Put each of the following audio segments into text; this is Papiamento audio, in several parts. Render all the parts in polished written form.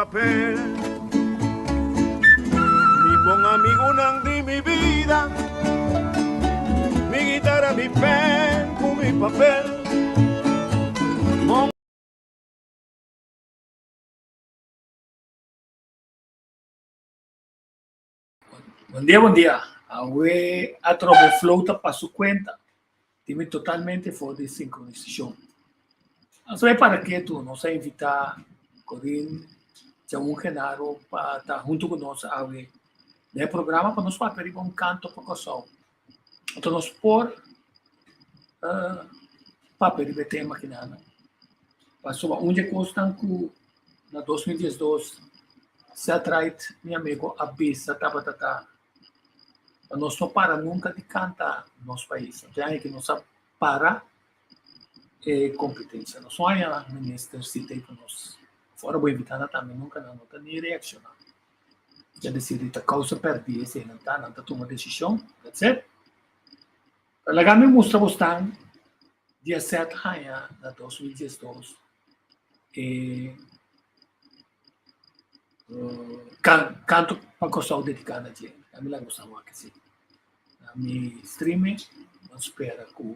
papel. Mi bon amigunan di mi bida, mi guitara, mi pen ku mi papel. Bon. Bon dia, bon dia. Awe atrobe flow ta pa su cuenta. Tin mi totalmente for di sincronisacion. Anto e para ketu nos a invita Corinne Chaun Genaro pa ta hunto cu nos awe den e programa pa nos papia riba un canto pa Kòrsou. Anto nos por papia riba e tema kinan. Pasobra un di e kosnan ku na 2012 Seth Wright, mi amigo, a bisa tabata ta pa nos no para nunka di kanta nos pais. Anto e aña ki nos a para e kompetensia. Nos no haña minister sita ei ku nos. Fora bo invitá nan tambe nunka nan no ta ni reakshoná. Ya desidi ta kousa pèrdí esei nan ta, nan ta tuma desishon, that's it. Pero laga mi mustra bosnan dia Seth haña na 2012 e kanto pa Kòrsou dediká na dje. Ami laga bosnan wak esei. Mi stream e, bo spera ku.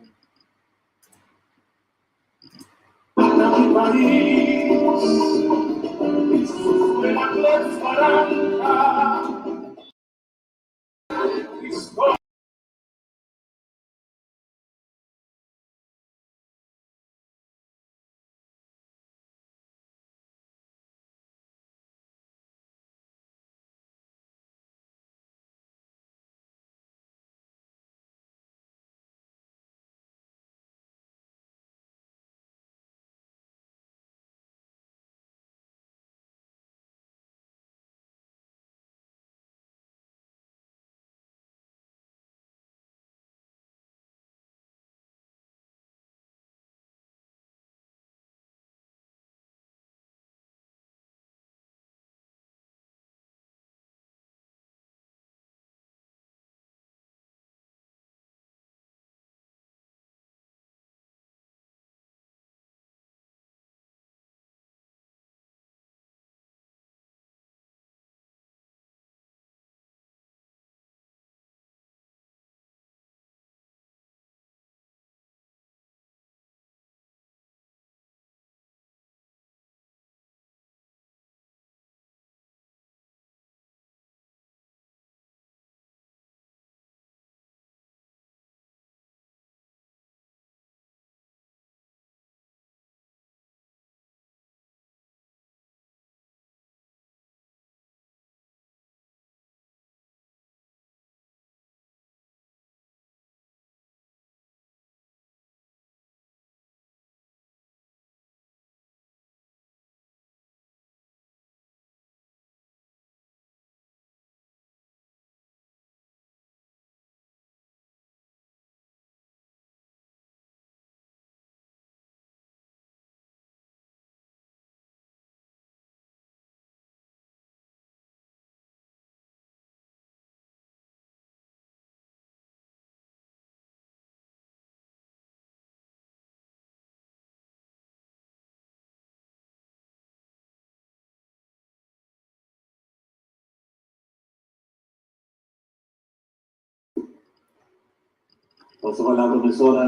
Paso palabra, profesora.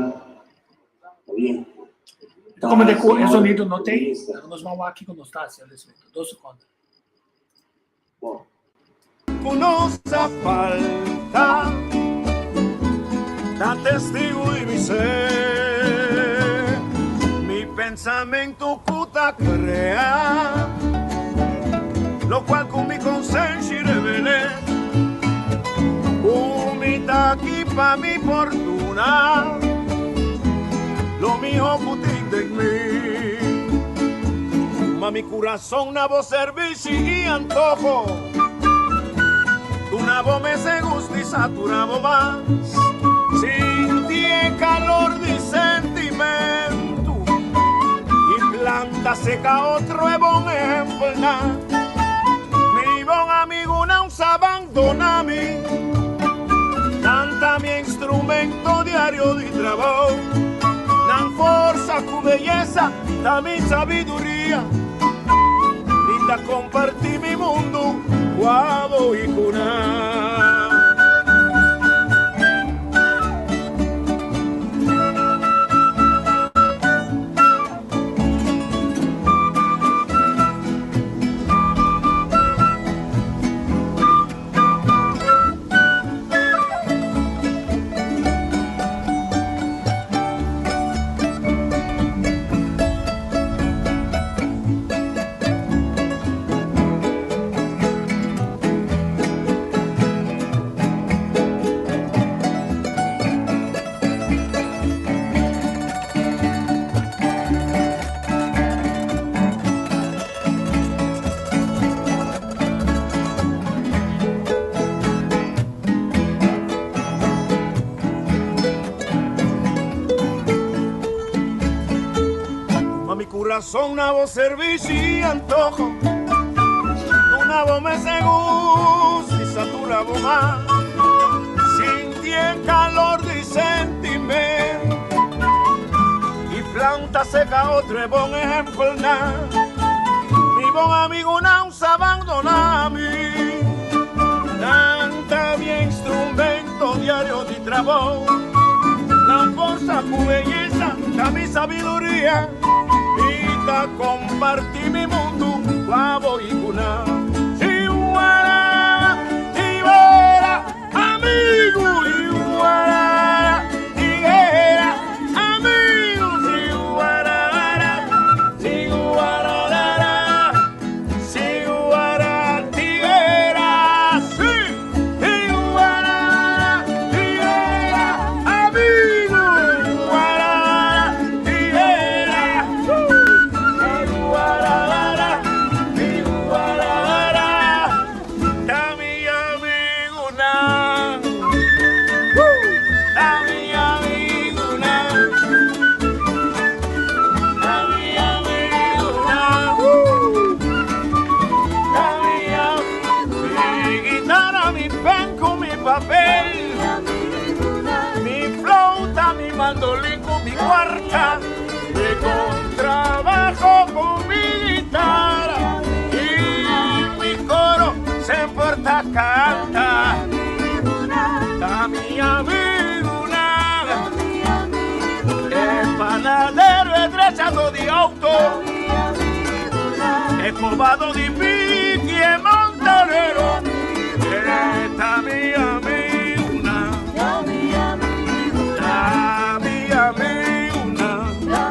Está bien. Como de cu e sonido no te, pero nos vamos aquí con nos está haciendo 2 segundos. Bon. Ku nos a falta, ta testigu di mi ser. Mi pensamentu ku ta krea, lokual ku mi konsenshi revel'é. Ku mi ta aki pa mi fortuna, lo mihó ku tin den mi. Tuma mi kurason na bo servishi i antoho. Duna bo mes e gusto i satura bo mas. Sinti e calor di sentimentu i planta seca otro e bon ehempelnan. Mi bon amigunan sa bandona mi. Nan ta mi instrumento diario di trabou. Nan forsa cu beyesa ta mi sabiduria. Mi. Ta comparti mi mundo cu abo y cu nan. Ma mi corazón na bo servicio y antojo Duna bo mester gusto y satura bo mas Sinti e calor di sentimento Y planta seca otro e bon ejempelnan Mi bon amigunan sa bandona mi Nan ta mi instrumento diario di trabou Nan forsa cu beyesa ta mi sabiduria Mi ta comparti mi mundo cu abo y cu nan Si wara ti wera amigu Iwara tiguera amigu Si wara wara si wara rara si wara tiguera si Iwara tiguera amigu Iwara tiguera Iwara wara iwara wara Ta mi amigunan Ta mi amigunan Ta mi amigunan Ta mi Mi guitara, mi pen ku mi papel Mi flauta, mi mandolin ku mi kuarta Mi contrabajo ku mi guitara Y mi coro semper ta canta Ta mi amigunan E panadero, e drechado di auto E cobado di piki, e montanero E ta mi amigunan Ta mi amigunan Ta mi amigunan Ta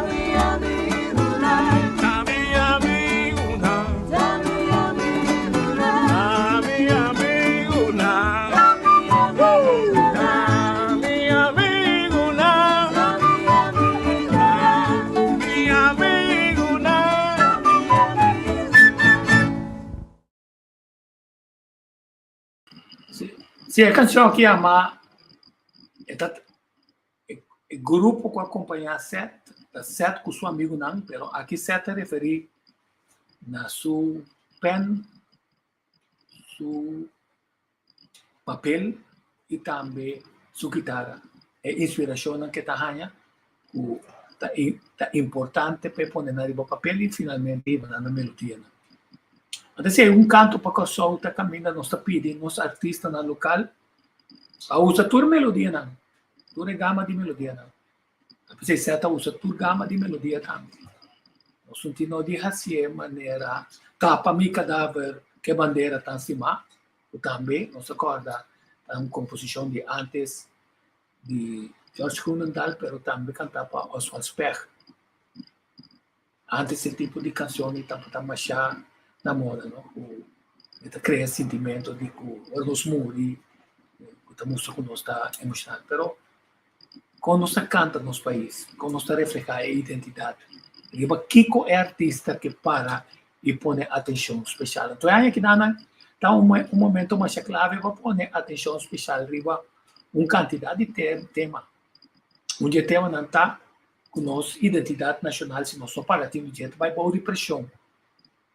mi amigunan Ta mi amigunan Mi amigunan. Si e canción aki yama e ta e grupo cu a acompaña Seth ta Seth cu su amigunan pero aki Seth ta referi na su pen su papel y tambe su guitarra e inspiracionnan cu e ta haña cu ta ta importante pa e pone nan riba papel y finalmente hiba nan na melodianan. Anto si hay un canto pa Kòrsou ta kaminda nos ta pidi nos artistanan lokal pa usa tur melodianan, tur e gama di melodianan. P'esei Seth ta usa tur gama di melodia tambe. Nos un tin no di hasié manera Tapa mi kadaver ke bandera tan stimá, ku tambe nos ta kòrda ta un komposishon di ántes di George Groenendaal pero tambe kantá pa Oswald Specht. Antes e tipo di canción ei tabata masha na moda, no? Cu e ta crea sentimento di cu ora nos muri, cu ta mustra cu nos ta emocional. Pero con nos ta canta nos pais, con nos ta refleha e identidad, riba kico e artista ke para y pone atencion special. Anto e aña kinan ta un momento masha clave pa pone atencion special riba un cantidad di tema. Un di e temanan ta ku nos identidat nashonal si nos no paga tin dje ta bai bou di preshon.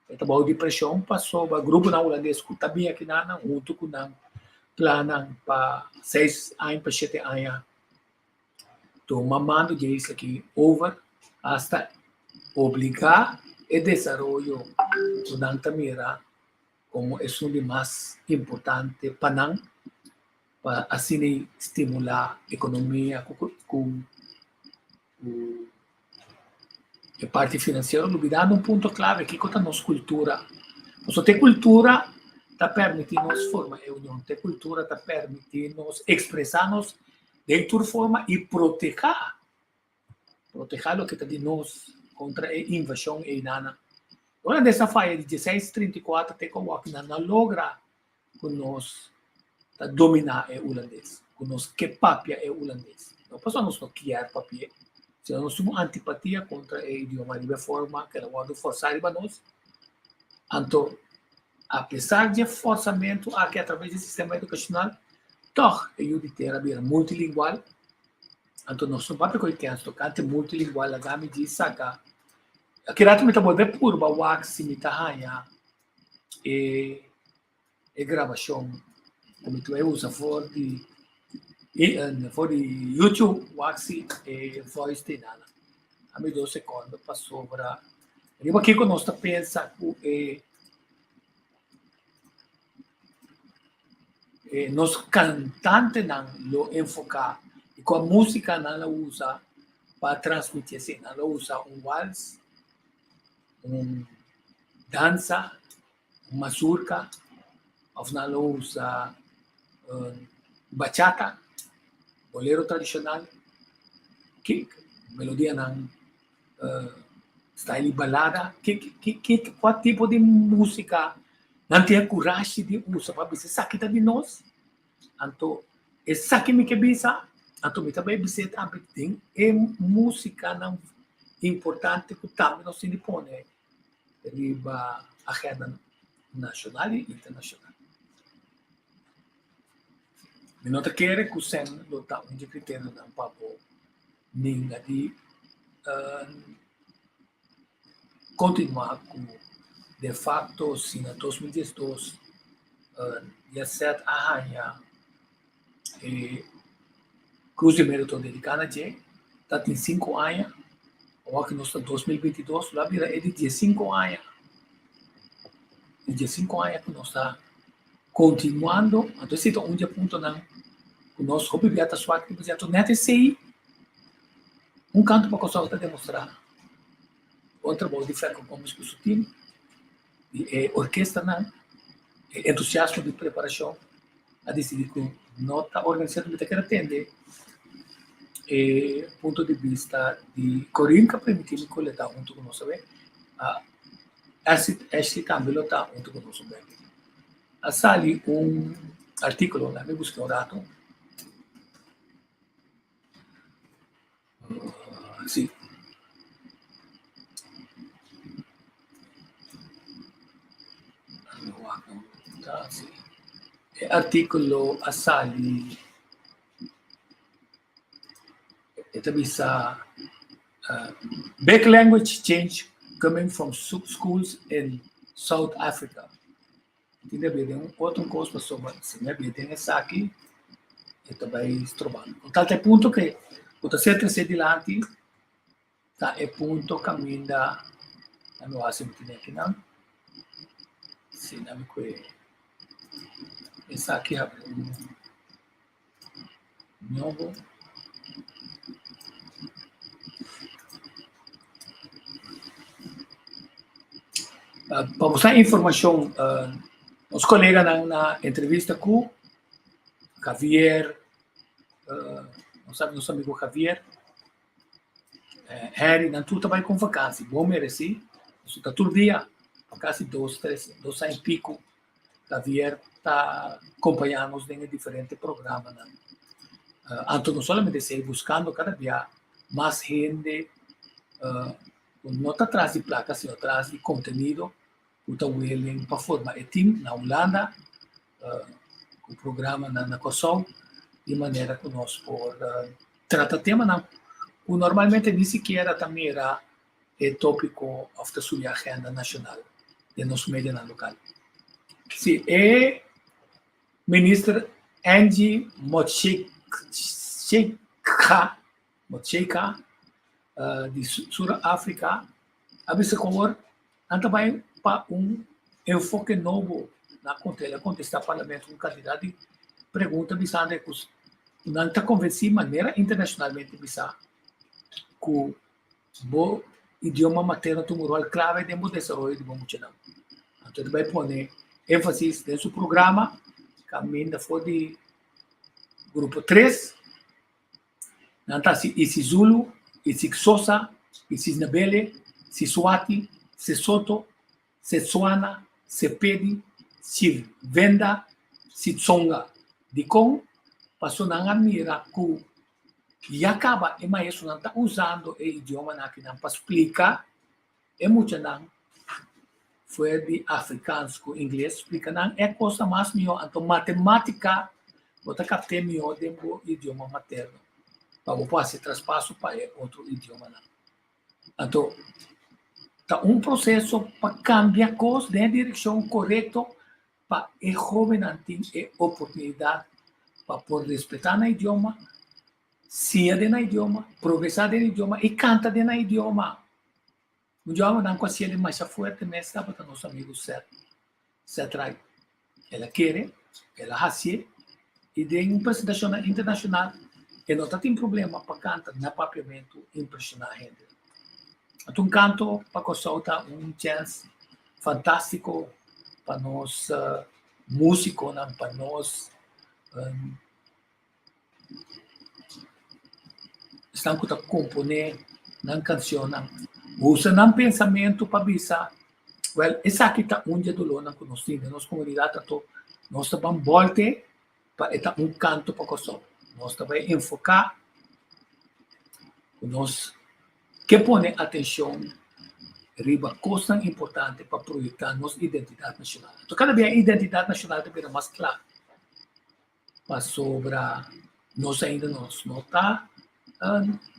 E ta bou di preshon pasobra gruponan hulandes ku ta bin akinan huntu ku nan plannan pa seis aña pa shete aña tuma mando dje isla aki over hasta obligá. e desaroyo ku nan ta mira komo esun di mas importante pa nan pa asina stimulá ekonomia ku ku e parti finansiero lubidando un punto klave kiko ta nos kultura. Pasobra te kultura ta permití nos forma e union, te kultura ta permití nos ekspresá nos den tur forma i protehá Protehá loke ta di nos kontra e invashon einana. Ora nan a faya di 1634 te ku awor nan no a logra ku nos ta dominá e hulandes, ku nos ke papia e hulandes. No pasobra nos no kier papi'é, sino nos tin un antipatia kontra e idioma riba e forma ku el a wòrdu forsá riba nos. Anto, apesar di e forsamentu aki atraves di e sistema edukashonal, tòg e yu di tera a bira multilingual. Anto nos no papia ku e kens tokante multilingual laga mi di saka. Aki rato mi ta bolbe purba wak si mi ta haña e e grabashon ku mi ta bai usa for di for di YouTube wak si e voice ta inana. Ami dos sekondo pasobra riba kiko nos ta pensa ku e Nos kantantenan lo enfoká i kua músika nan lo usa pa transmití esei. Nan lo usa un wals, un dansa, un mazurka òf nan lo usa un bachata, bolero tradishonal, ki melodianan style di balada, ki kua tipo di músika nan tin e kurashi di usa pa bisa esaki ta di nos? Anto esaki mi ke bisa, anto mi ta bai bis'é tambe den e músikanan importante ku tambe nos tin di pone riba agenda nashonal i internashonal. Mi no ta kere ku sèn lo ta un di e kriterionan pa bo ninga di kontinuá ku de fakto si na 2012 Yasset a haña e Cruz de Mérito dediká na dje, ta tin sinku aña, awor ku nos ta 2022 lo a bira e di diesinku aña, di diesinku aña ku nos ta kontinuando, anto esei ta un di e puntonan ku nos hopi bia ta swak riba dje, anto nèt esei un kanto pa Kòrsou ta demostrá bon trabou di Ferko Gomez ku su tim, di e orkestanan, e entusiasmo di preparashon a disidí ku no ta organisá, mi ta kere tende e punto di bista di Corinne ku a permití mi kolektá huntu ku nos awe, Ashley tambe lo ta huntu ku nos un bèki. A sali un artíkulo, laga mi buska un rato. Sí. E artíkulo a sali, e ta bisa Big language change coming from schools in South Africa. Tin di habia den un otro kos pasobra si mi habia den esaki e ta bai stroba mi. Ku tal ta e punto ke ku ta ser trese dilanti ta e punto kaminda nan lo hasi mi tene akinan. Si nan mi kue esaki habri un nobo. Pa busca informacion nos coleganan na entrevista cu Javier, nos amigo Javier, Harry, nan tur ta bai con vakantie, bon mereci, pasobra ta tur dia, pa casi dos, tres, dos aña y pico Javier ta kompañá nos den e diferente programanan. Anto no solamente esei, buskando kada bia mas hende ku no ta tras di plaka sino tras di kontenido ku ta willing pa forma e tim na Hulanda ku programanan na Kòrsou di manera ku nos por trata temanan ku normalmente ni sikiera ta mira e tópiko òf ta subi agenda nashonal den nos medianan lokal. Si e minister Angie Motshekga, Motshekga di Sur Afrika a bisa ku awor. Nan ta bai pa un enfoke nobo na konta. El a kontestá parlamento un kantidat di pregunta bisando ku nan ta konvensí manera internashonalmente bisá ku bo idioma materno ta un ròl klave den bo desaroyo di bo muchanan. Anto e ta bai pone énfasis den su programa kaminda for di grupo tres Nan ta hasi isiZulu, isiXhosa, isiNdebele, siSwati, Sesotho, Setswana, Sepedi, Tshivenda, Xitsonga. Dikon? Pasobra nan a mira ku ya kaba e maestronan ta usando e idiomanan akinan pa splika e muchanan fuer di Afrikaans ku Ingles, splika nan e kosnan mas mihó. Anto matematika bo ta kapt'é mihó den bo idioma materno pa bo por hasi traspaso pa e otro idiomanan. Anto ta un proseso pa kambia kos den e direkshon korekto pa e hóbennan tin e oportunidat pa por respetá nan idioma, siña den nan idioma, progresá den idioma i kanta den nan idioma. Un djòvenan ku a siel masha fuerte mes tabata nos amigu Seth, Seth Wright. El a kere, el a hasié i den un presentashonnan internashonal e no ta tin problema pa kanta na papiamentu impreshoná hende. Anto un kanto pa Kòrsou ta un chèns fantástiko pa nos músikonan, pa nos Esnan ku ta komponé nan kanshonnan usa nan pensamentu pa bisa, wèl, esaki ta un di e dolónan ku nos tin den nos komunidat, anto nos ta ban bòlt'e pa e ta un kanto pa Kòrsou. Nos ta bai enfoká ku nos ke pone atenshon riba kosnan importante pa proyektá nos identidat nashonal. Anto kada bia e identidat nashonal ta bira mas kla. Pasobra nos ainda nos no ta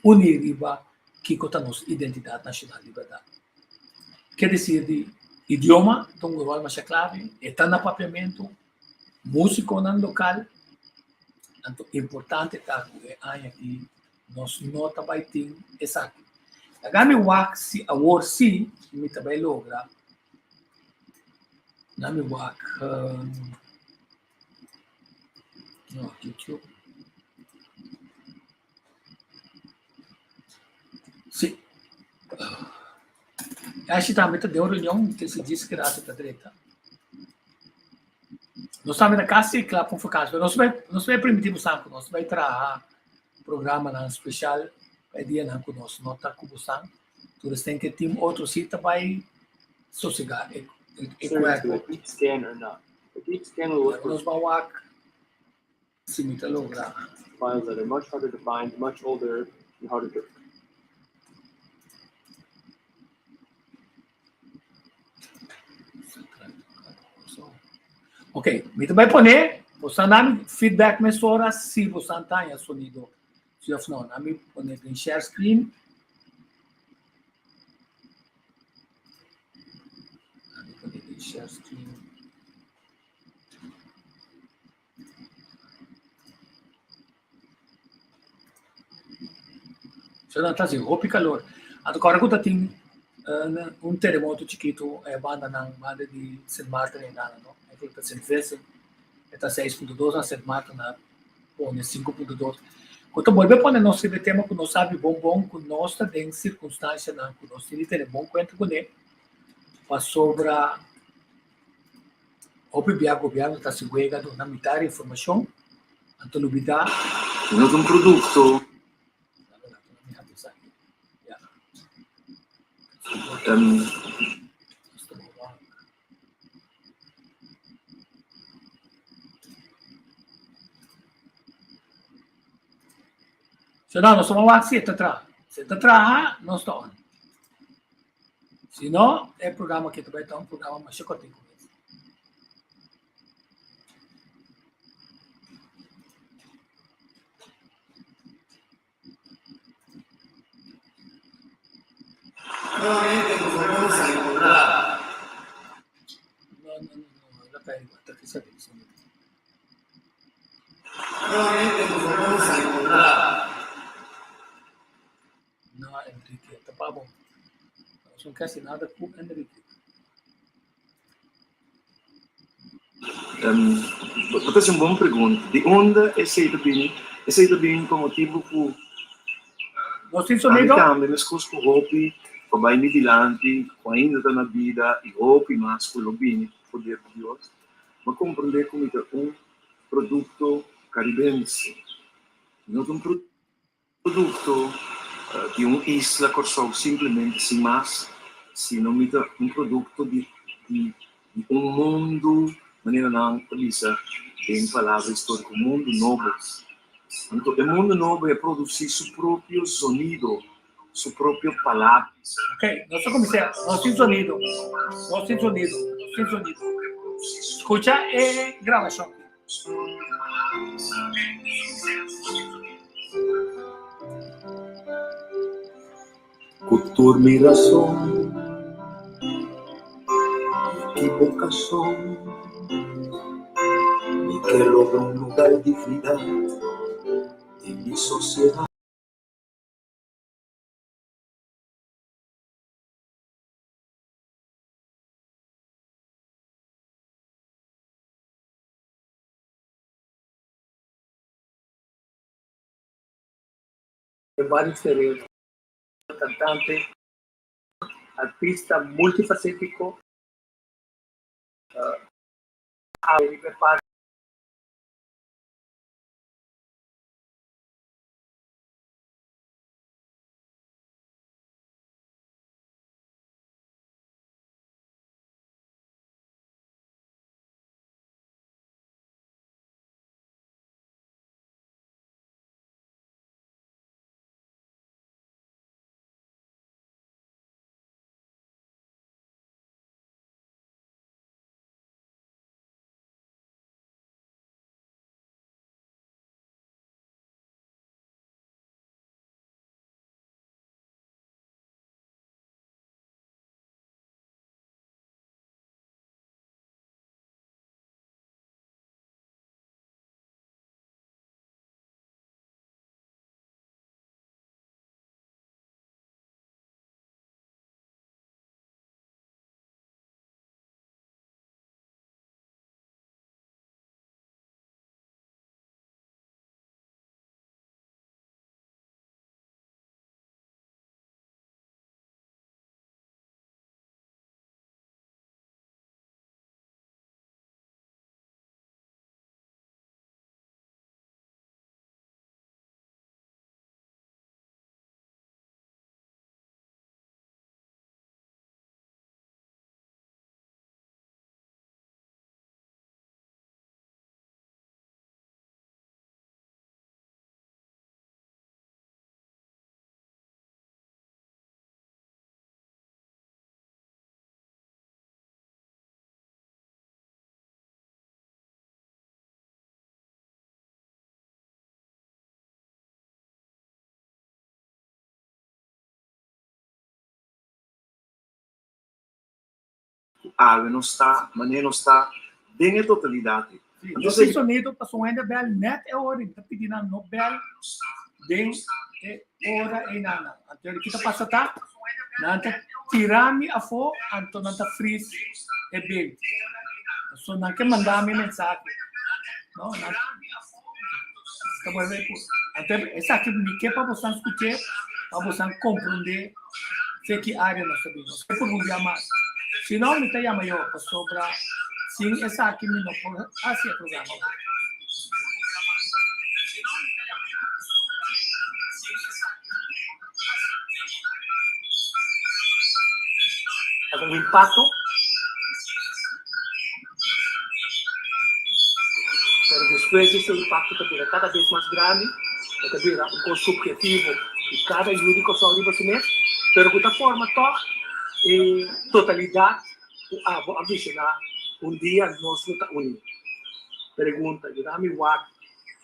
uní riba kiko ta nos identidat nashonal di bèrdat. Ke desir di idioma ta un ròl masha klave, e ta na papiamentu, músikonan lokal, anto importante ta ku e aña aki nos no ta bai tin esaki. Laga mi wak si awor si mi ta bai logra, na mi wak. No, YouTube. Sí. Ashi tambe ta den un reunion, te si disgracia ta drenta. Nos tambe ta casi kla pa un vakantie, pero nos bai, nos bai permiti bosan ku nos bai traha programanan special pa e dianan ku nos no ta ku bosan. Tur esnan ke tin otro si ta bai sosega e e Sir, is kuerpo. a deep scan or not? A deep scan will look Laga for nos ban wak si mi ta logra. files that are much harder to find, much older, and harder to Ok, mi ta bai pone, bosan dami feedback mesora si bosan ta haña sonido si of no. Na mi pone den share screen. Na mi pone den share screen. So nan ta hasi hopi kalor. Anto kòrda ku ta tin un teremoto chikitu e bandanan banda di Sint Maarten ei nan no. E ta Sint Vincent e ta 6.2 na Sint Maarten a pone 5.2. Ku ta bolbe pone nos riba e tema ku nos sabi bon bon ku nos ta den sirkunstansianan ku nos tin di tene bon kuenta kuné pasobra Hopi bia gobièrnu ta hasi wega duna mitar informashon, anto lubidá. No ta un produkto. So nan, nos ta wak si e ta traha. Si e ta traha, nos ta on. Si no, e programa aki ta bai ta un programa masha kòrtiku mes. Nuevamente nos volvemos a encontrar. No, no, no, no, el a kai riba, ta kisa den sonido. Nuevamente nos volvemos a encontrar. No, Enrique, ta pa bo. Nos no ke hasi nada ku Enrique. Bo ta hasi un bon pregunta. Di unda esei ta bini? Esei ta bini pa motibu ku Nos tin ami sonido? tambe meskos ku hopi ku a bai mi dilanti, ku ainda ta na bida i hopi mas ku lo bini ku poder di Dios, mi a komprendé ku mi ta un produkto karibense. Mi no ta un produkto di un isla Kòrsou simplemente sin mas, sino mi ta un produkto di di un mundu, manera nan ta bisa den palabra históriko, mundu nobo. Anto e mundu nobo e produsí su propio zonido, su propio palabra. Ok, nos ta kuminsá. Nos tin sonido. Nos tin sonido. Nos tin sonido. Skucha e grabashon. Ku tur mi rason, mi ekibokashon, mi ke logra un lugar di dignidad den mi sosiedat. Den varios tereno, cantante, artista multifacético, a riba e parti. Ku awe nos ta manera nos ta den e totalidat ei. Sí, nos tin sonido pasobra un hende bel net e ora ei. Mi ta pidi nan no bel den e ora einan. Anto ki ta pasa ta nan ta tira mi afó anto nan ta fris e beeld. So nan ke manda mi mensahe. No, nan ta bolbe ku. Anto esaki mi ke pa bosan skuch'é, pa bosan komprondé fe ki área nos ta bin. Nos ke por un bia mas. Si no, mi ta yama yo pasobra sin esaki mi no por hasi e programa awor. Ta un impacto. Pero despues di ese impacto ta bira cada bes mas grandi, e ta bira un cos subjetivo di cada yu di Kòrsou riba su mes, pero cu ta forma tog e totalidad cu abo a visioná un dia nos lo ta uní. Pregunta, Yuda mi wak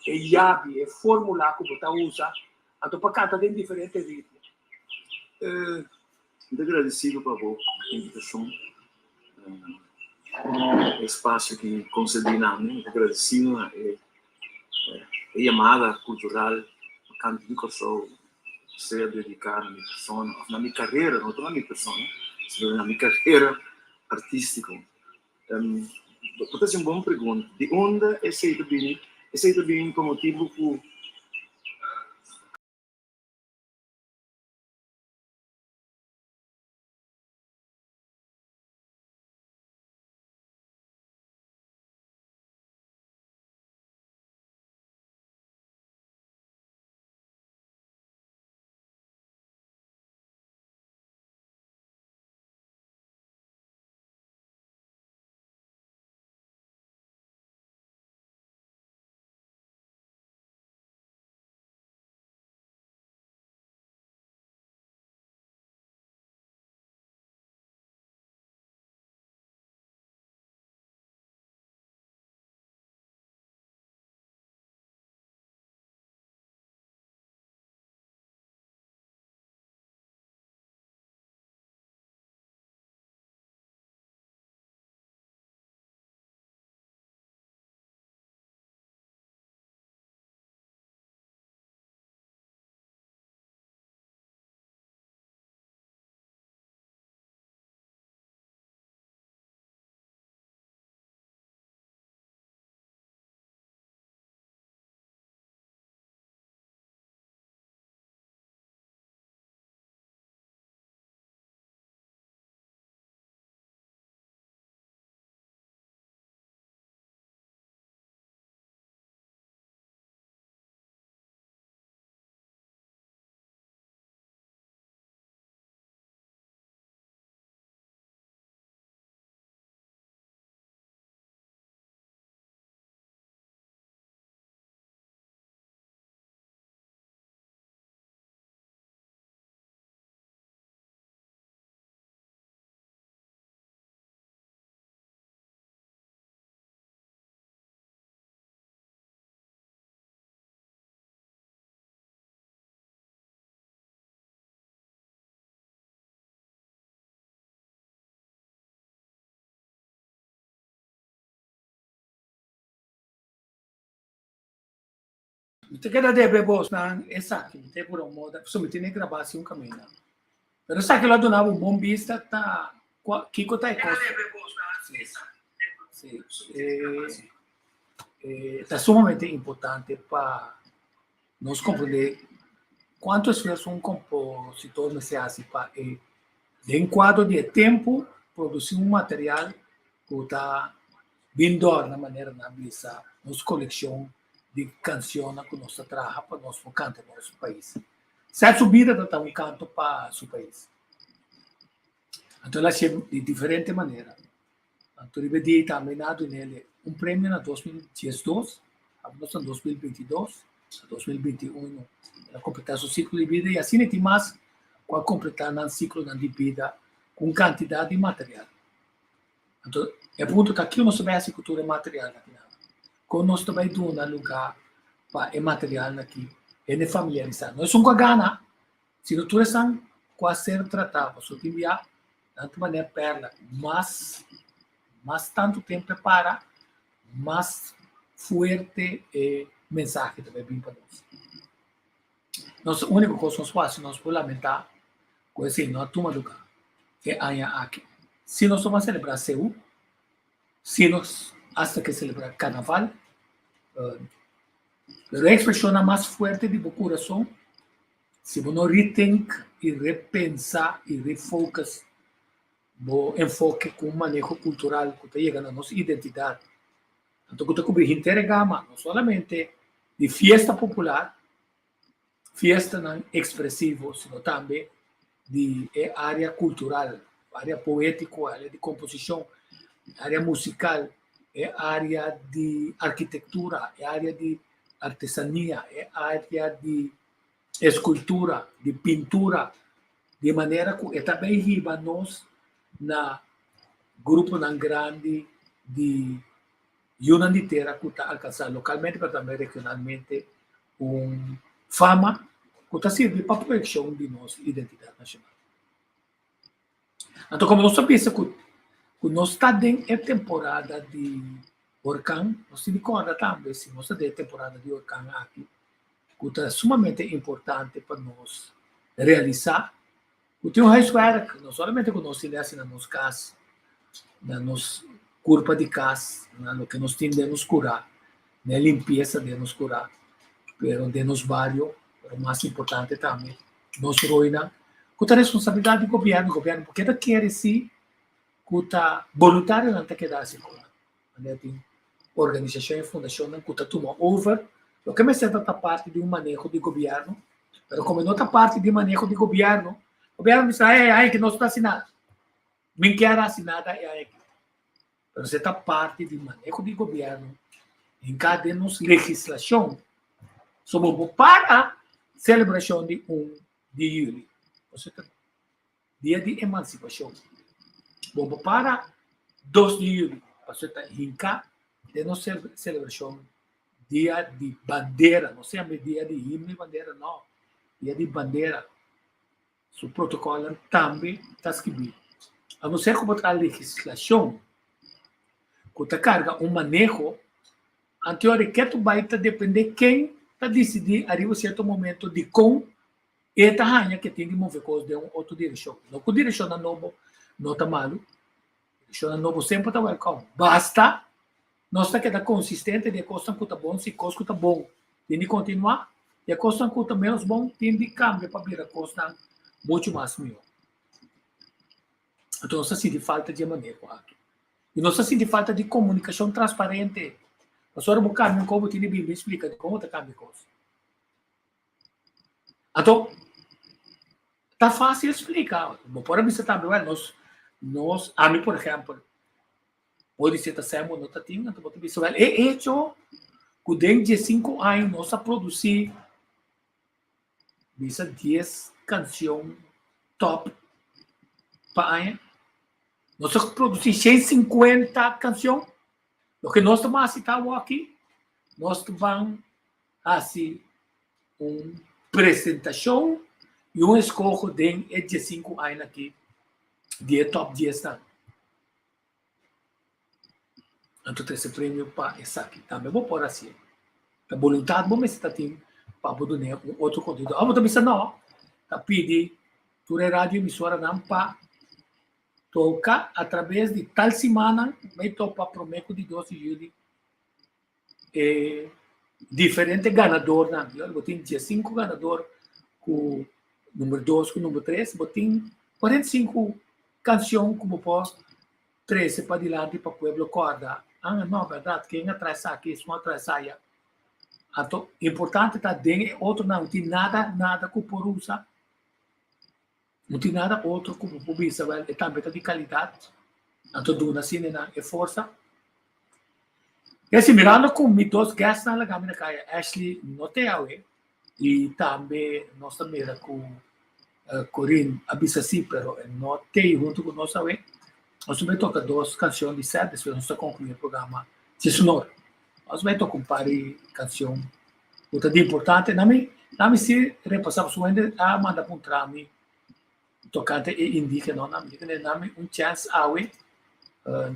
e yabi, e formula cu bo ta usa anto pa canta den diferente ritmo. Mi ta agradecido pa bo invitacion, e espacio ki concedi na mi. Mi ta agradecido na e yamada cultural pa Canto di Kòrsou sea dedica na mi persona of na mi carera, no ta na mi persona, sino na mi carera artistico. Bo ta hasi un bon pregunta. Di unda esei ta bini? Esei ta bini pa motibu ku. Mi ta keda debe bosnan esaki, mi ta pura un moda, pasobra mi tene grabá si un kaminda. Pero esaki lo a duna bo un bon bista ta kua kiko ta e kos. Sí, sí. Eh, ta sumamente importante pa nos comprende cuanto esfuerzo un compositor mester haci pa e den cuadro di e tempo produci un material cu ta bin dor na manera nan bisa nos coleccion di cancionnan cu nos ta traha pa nos por canta na nos pais. Sèt su bida ta ta un canto pa su pais. Anto el a hacié di diferente manera. Anto riba e dia tambe nan a dun'el un premio na 2012, abo nos ta na 2022, na 2021 el a completa su ciclo di bida y asina tin mas cu a completa nan ciclonan di bida cu un cantidad di material. Anto e punto ta kiko nos ta bai hasi ku tur e materialnan aki nan? Kon nos ta bai duna lugá pa e materialnan aki hende familiarisá? No esun ku a gana, sino tur esnan ku a ser tratá. Pasobra tin bia nan ta manera pèrla, mas mas tantu tempu e para, mas fuerte e mensahe ta bai bin pa nos. Nos úniko kos nos por hasi, nos por lamentá ku esei no a tuma lugá e aña aki. Si nos no a selebrá Seú, si nos asta ke selebrá Karnaval, pero e ekspreshonnan mas fuerte di bo kurason, si bo no rethink i repensá i refocus bo enfoke ku un maneho kultural ku ta yega na nos identidat, anto ku ta kubri henter e gama, no solamente di fiesta popular, fiestanan ekspresivo, sino tambe di e área kultural, área poétiko, área di komposishon, área musikal, e área di arkitektura, e área di artesania, e área di eskultura, di pintura, di manera ku e ta bai hiba nos na gruponan grandi di yunan di tera ku ta alkansá lokalmente pero tambe regionalmente un fama ku ta sirbi pa proyekshon di nos identidat nashonal. Anto komo nos ta bisa ku ku nos ta den e temporada di orkan, nos tin di kòrda tambe si nos ta den e temporada di orkan aki ku ta sumamente importante pa nos realisá ku tin un huiswerk, no solamente ku nos tin di hasi na nos kas, na nos. kurpa di kas, na loke nos tin den nos kurá, na e limpiesa den nos kurá, pero den nos bario, pero mas importante tambe nos roinan, ku ta responsabilidat di gobièrnu. Gobièrnu por keda kere si ku ta boluntarionan ta keda hasi kos. Manera tin organisashon i fundashonnan ku ta tuma over loke mester ta ta parti di un maneho di gobièrnu, pero komo e no ta parti di maneho di gobièrnu, gobièrnu bisa, hey, ay, ke nos ta hasi nada. Min kier hasi nada e aña aki. Pero si e ta parti di maneho di gobièrnu, hinká den nos legislashon, so bo por para selebrashon di un di yüli. Osea, dia di emansipashon. Bo por para dos di yüli, pasobra ta hinká den nos selebrashon dia di bandera. No siempre dia di himno i bandera, no. Dia di bandera. Su protokòlnan tambe ta skibí. A no ser ku bo traha legislashon ku ta karga un maneho, anteor e ketu bai ta dependé ken ta disidí ariba sierto momento dikon e ta haña ke tin di move kos den un otro direkshon. No ku direkshonnan nobo no ta malu, direkshonnan nobo semper ta wèlkòm, basta nos ta keda konsistente di e kosnan ku ta bon, si kos ku ta bon tin di kontinuá i e kosnan ku ta ménos bon tin di kambia pa bira kosnan muchu mas mihó. Anto nos ta sinti falta di e maneho aki. I nos ta sinti falta di komunikashon transparente. Pasobra bo kambia un kos bo tin di bin bin splika dikon bo ta kambia e kos. Anto ta fásil splika. Bo por a bisa tambe, wèl, nos, nos, ami por ehèmpel, Bo di si ta sèn bo no ta tin, anto bo ta bisa, wèl, e echo ku den diesinku aña nos a produsí bisa dies kanshon tòp pa aña. Nos a produsí 150 kanshon. Loke nos ta ban hasi ta awoki, nos ta ban hasi un presentashon i un eskoho den e diesinku aña aki di e tòp diesnan. Anto trese premio pa esaki. Tambe bo por hasié. Ta boluntat bo mester ta tin pa bo dun'é un otro kontenido. Òf bo ta bisa no, ta pidi tur e radio emisoranan pa toka atrabes di tal simannan, mei topa promé ku di dos di yüli e diferente ganadornan. Bo tin diesinku ganador ku number dos ku number tres, bo tin 45 kanshon ku bo por trese padilanti pa pueblo kòrda, ah no bèrdat ken a traha esaki, esun a traha esaya. Anto importante ta den e otronan no tin nada nada ku por usa, no tin nada otro ku bo por bisa wèl e tambe ta di kalidat, anto duna asina nan e forsa. Esi mirando ku mi dos guestnan laga mi na kaya, Ashley no te awe i tambe nos ta mira ku Corinne a bisa si pero e no tei huntu ku nos awe. Nos ta bai toka dos kanshon di sèt despues nos ta konkluí e programa si sonor. Nos bai toka un par di kanshon ku ta di importante. Na mi na mi si repasá pasobra hende a manda puntra mi tokante e indígenanan. Mi di na mi un chèns awe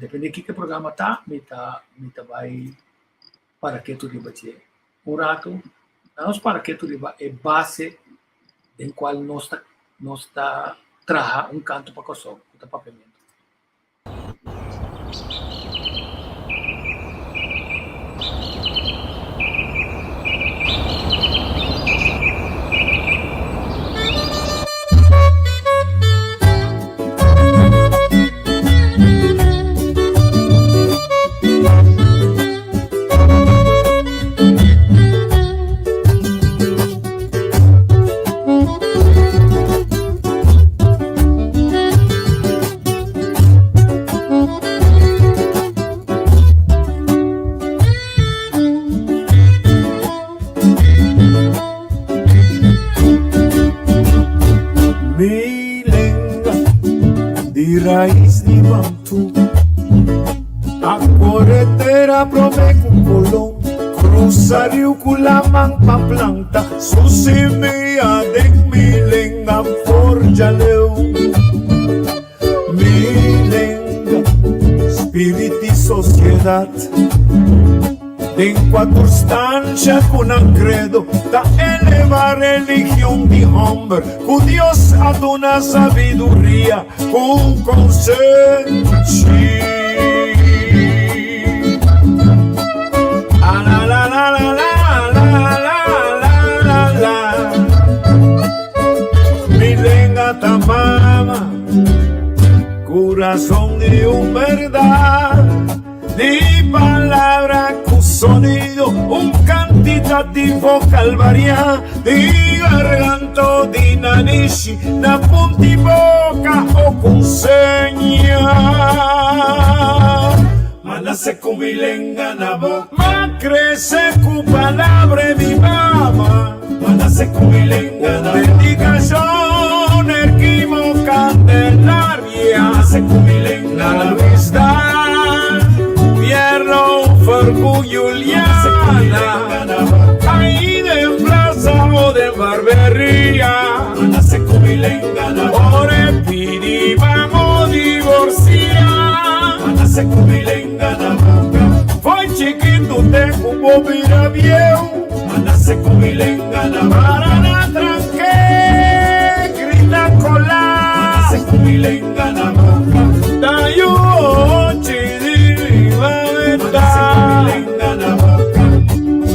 depende kiko e programa ta mi ta mi ta bai para ketu riba dje. Un ratu na nos para ketu riba e base den kual nos ta nos ta traha un kanto pa Kòrsou ku ta Papiamentu. Mi lenga di rais di Bantu A kore tera prome ku Colon Cruza riu ku laman pa planta Su simia den mi lenga forja leu Mi lenga, spirit di sociedad Den kua tur stansha ku nan credo Ta eleva religion di homber Ku Dios a duna sabiduria ku konsenshi. Corazón di un berdad, di palabra cu sonido, un cantitativo calvaria, di garganto di nanishi, na punti boca o con seña. Ma nace cu mi lenga na boca, ma crece cu palabra di mama. Ma nace cu mi lenga na boca, dedicación erquimo Candelaria. Ma nace cu mi lenga na Luis Dan, Pierro Fercu Juliana. Ahí de plaza o de barbería. Ma nace cu mi lenga na boca, Ore pidi vamos divorciar. Ma nace cu mi lenga na boca, Foi chiquito te cubo mira viejo. Ma nace cu mi lenga na boca, Para na tranque, grita cola. Ma nace cu mi lenga na boca, Dayu chidi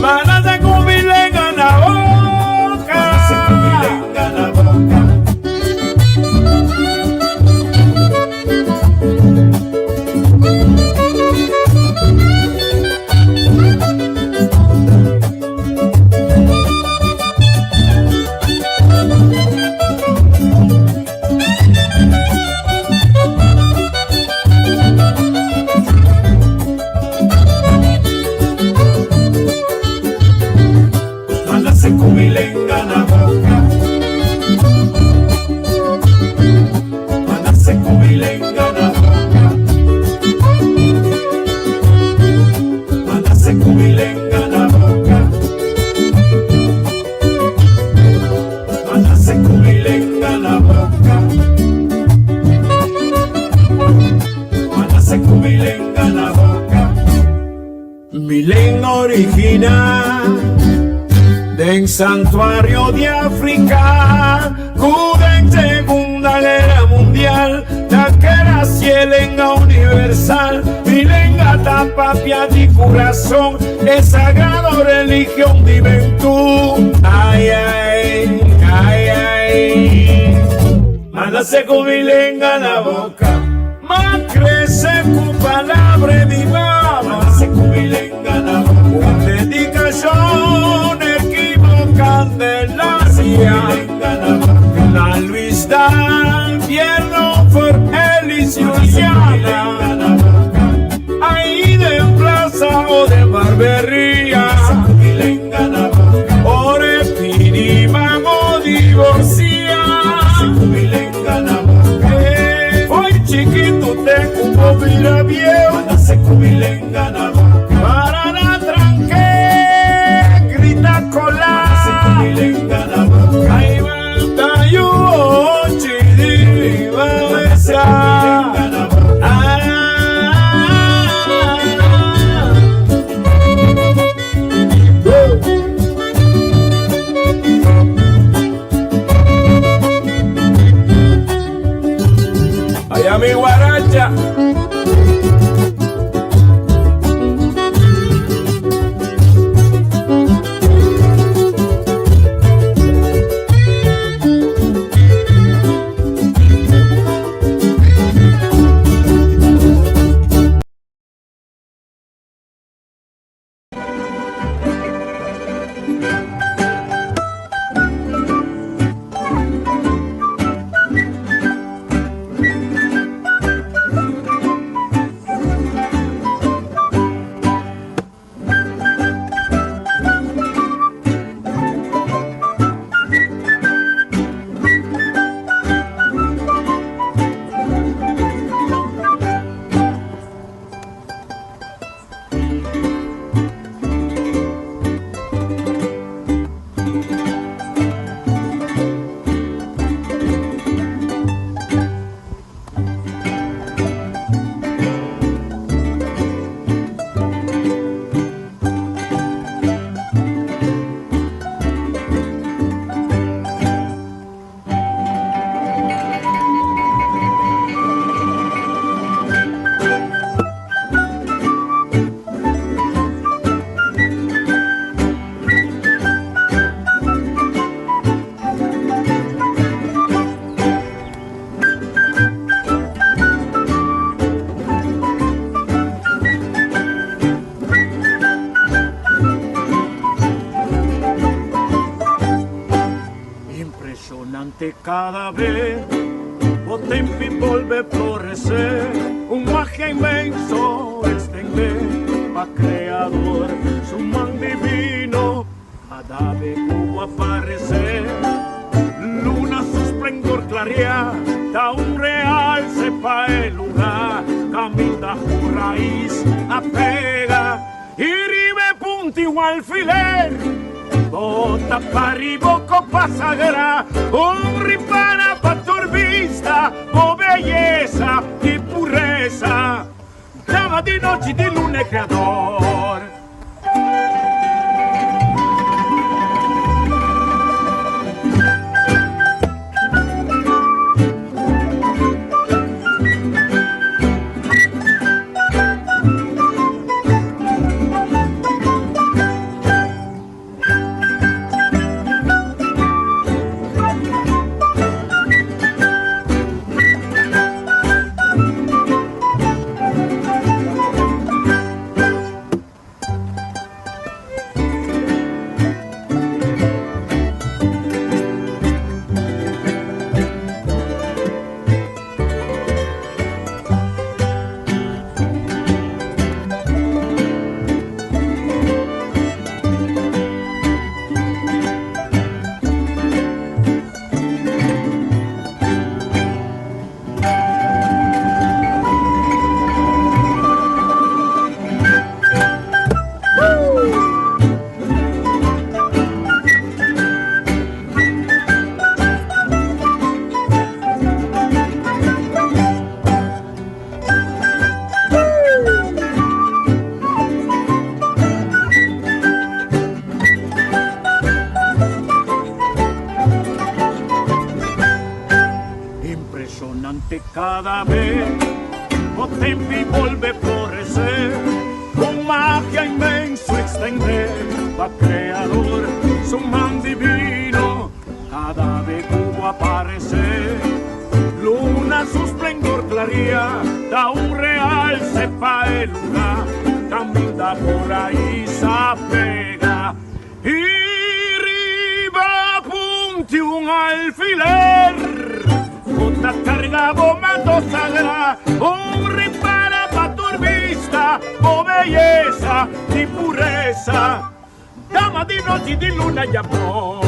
Ma nace cu mi lenga na boca, Ma nace cu mi lenga na boca. Ma nace cu mi lenga na boca. Ma nace cu mi lenga na boca. Ma nace cu mi lenga na boca. Ma nace cu mi lenga na boca. Ma nace cu mi lenga na boca. Ma nace cu mi lenga na boca. Mi lenga original den santuario di Africa, cu den Segunda Guerra Mundial ta keda si e lenga universal. Mi lenga ta papia di curason, e sagrado religion di bentu. Ai ai, ai ai, Ma nace cu mi lenga na boca, Ma crece cu palabra di mama. Ma nace cu mi lenga na boca, Un dedicacion erquimo Candelaria. Na Luis Dan, Pierno for Elis Juliana. Ahí den plaza o den barberia. Ore pidi mamo divorcia. Foi chiquito te cupo bira bieu. Para na tranque, grita cola. Ay, va, yu, chidi, va, besa. Ah. Allá mi guaracha. Cada vez o tempo volve florecer, un magia inmenso extender pa creador su man divino a dave como aparecer. Luna su esplendor clarea, da un realce pa el lugar, caminda su raíz apega y ribe punto igual alfiler. Bota paribo copa sagrada, un ripara pa tu vista, oh belleza y pureza, dama di noche di luna creador. Impresionante cada vez o tempo volve florecer, con magia inmenso extender, va creador su man divino, cada vez cubo aparecer. Luna su esplendor claría, da un realce pa el lugar, camina por ahí se pega. Y riba punti un alfiler, Bota carga bomando sagrada, un ripara pa tu vista, oh belleza y pureza, dama di noche di luna y amor.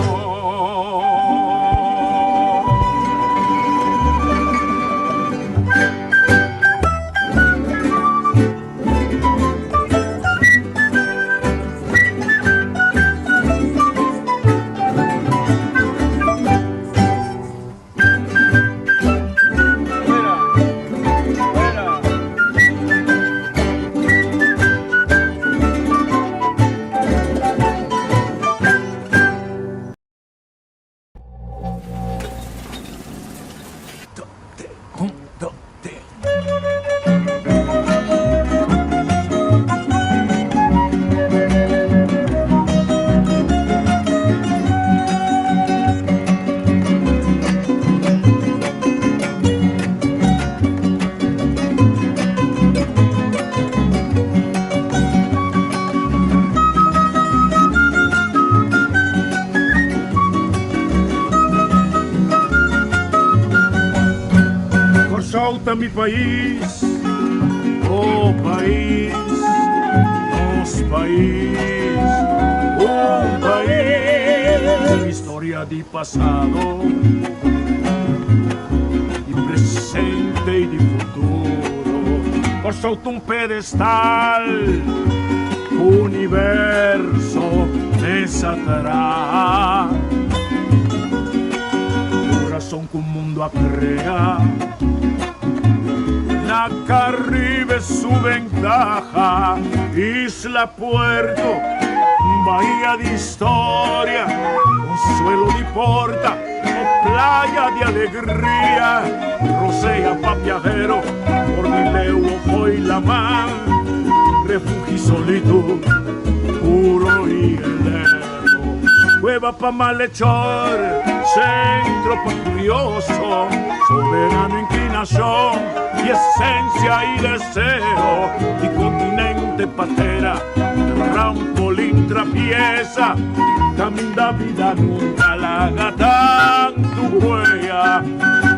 Un, dos, tres. Kòrsou ta mi pais, oh pais, nos pais, un pais ku historia di pasado, di presente i di futuro. Kòrsou ta un pedestal ku universo mes a traha. Kurason ku mundu a krea. Na Caribe su ventaha, isla puerto, bahia di historia, consuelo di porta o playa di alegria, rosea pa viajero, for di leu o fo'i laman, refugio y solitud, puro y eterno, cueva pa malhechor, centro pa curioso, soberano inclinación y esencia y deseo, y continente patera, trampolín trapieza, caminda vida nunca laga tanto. huella.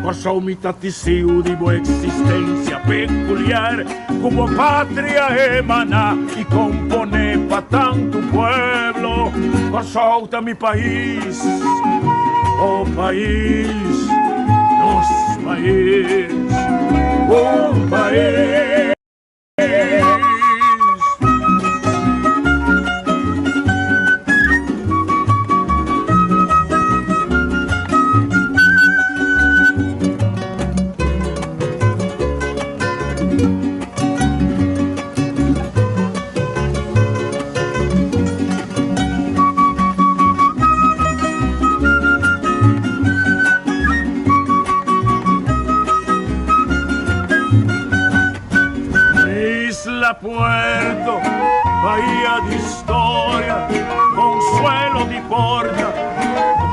Kòrsou mi ta tisiu di bo eksistensia pekuliar ku bo patria emaná i komponé pa tantu pueblo. Kòrsou ta mi pais, bo pais, nos pais, un pais. Isla Puerto, bahia di historia, consuelo di porta,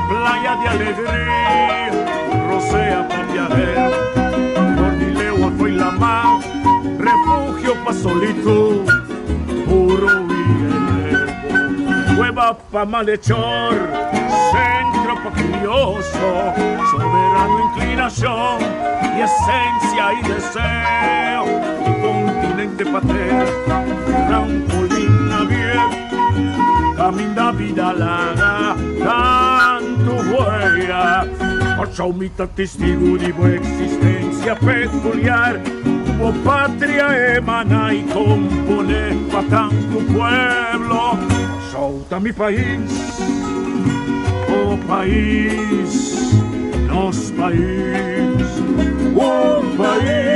playa di alegria, rosea pa viajero, for di lewa foi lamá, refugio pa solitud, puro y eterno, cueva pa malhechor, centro pa curioso, soberano inclinacion y esencia y deseo, y continente pater, trampolín abierto, caminda vida laga tanto huella. Kòrsou mi ta testigu di bo existencia peculiar, ku bo patria emana y compone pa tanto pueblo. Kòrsou ta mi pais, bo pais, nos pais, un pais.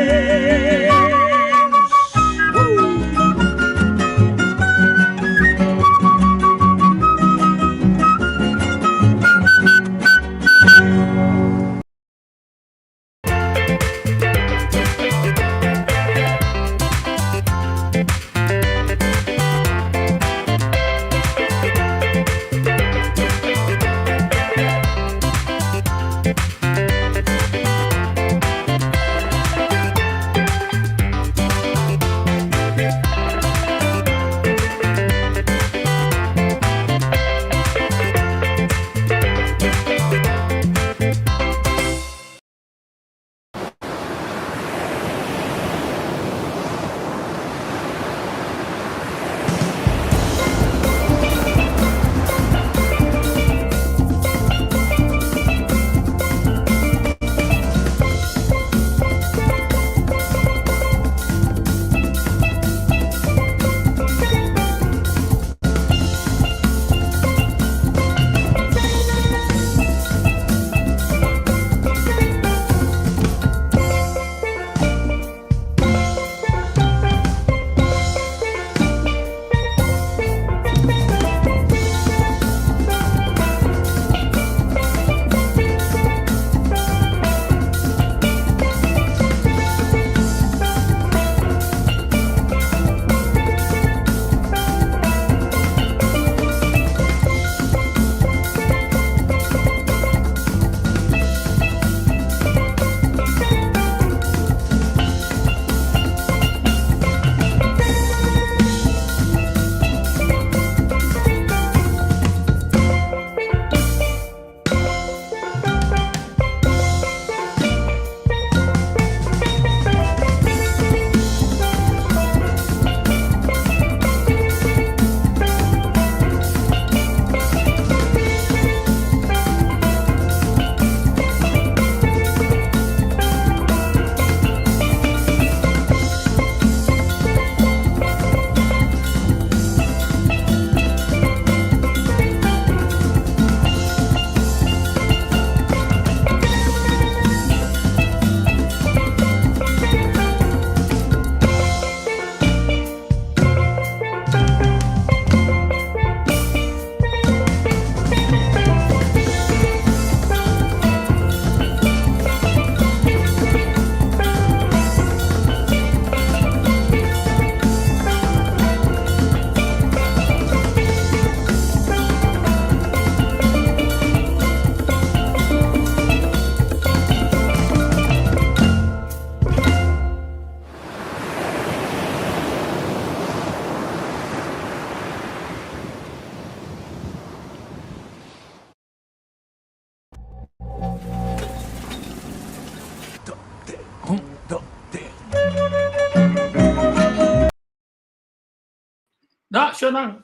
No, shownan,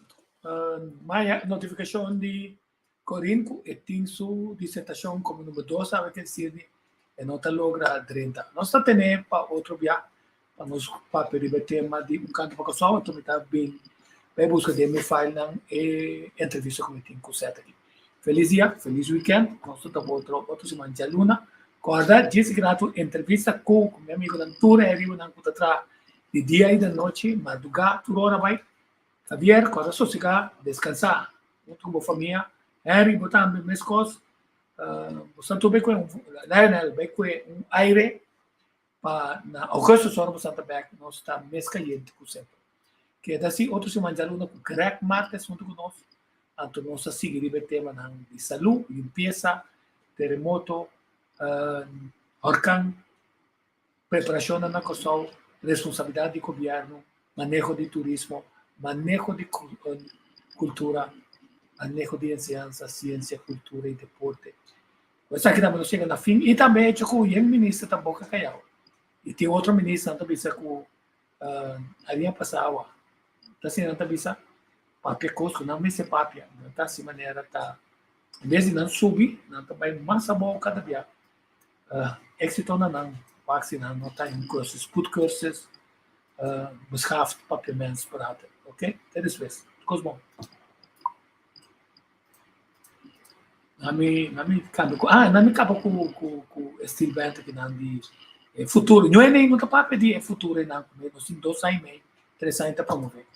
maya notifikashon di Corin ku e tin su disertashon komo number dos awe ken sirbi e no ta logra drenta. Nos ta tene pa otro bia pa nos papia riba e tema di Un Kanto pa Kòrsou, anto mi ta bin bai buska den mi filenan e entrevista ku mi tin ku Seth aki. Felis dia, felis weekend, nos ta otro otro siman djaluna. Kòrda djis gratu entrevista ku ku mi amigunan tur e ribanan ku ta traha di dia i di nochi, mardugá tur ora bai. Javier, kòrda sosegá, deskansá huntu ku bo famia. Henry, bo tambe meskos. Bo sa tur bai kue un, Lionel, bai kue un aire pa na augustus ora bo sa ta bek nos ta mes kayente ku semper. Keda si otro siman djaluna ku Greg Martes huntu ku nos, anto nos ta sigui riba e temanan di salú, limpiesa, teremoto, horkan, preparashonnan na Kòrsou, responsabilidat di gobièrnu, maneho di turismo, maneho di kultura, maneho di enseñansa, siensia, kultura i deporte. Ku esaki tambe nos yega na fin i tambe hecho ku yen minister ta boka kayau i tin otro ministernan ta bisa ku aña pasa awa ta asina nan ta bisa papia kos ku nan mester papia nan ta hasi manera ta en bes di nan subi nan ta bai mas abou kada bia. Éxito na nan wak si nan no ta un cursus spoedcursus beschaafd papiaments praten ok te despues kos bon. Nami nami cambia cu ah nami caba cu cu cu e steel band aki nan di e futuro. Ño e no ta papia di e futuro einan cu nos tin dos aña y mei, tres aña ta promove.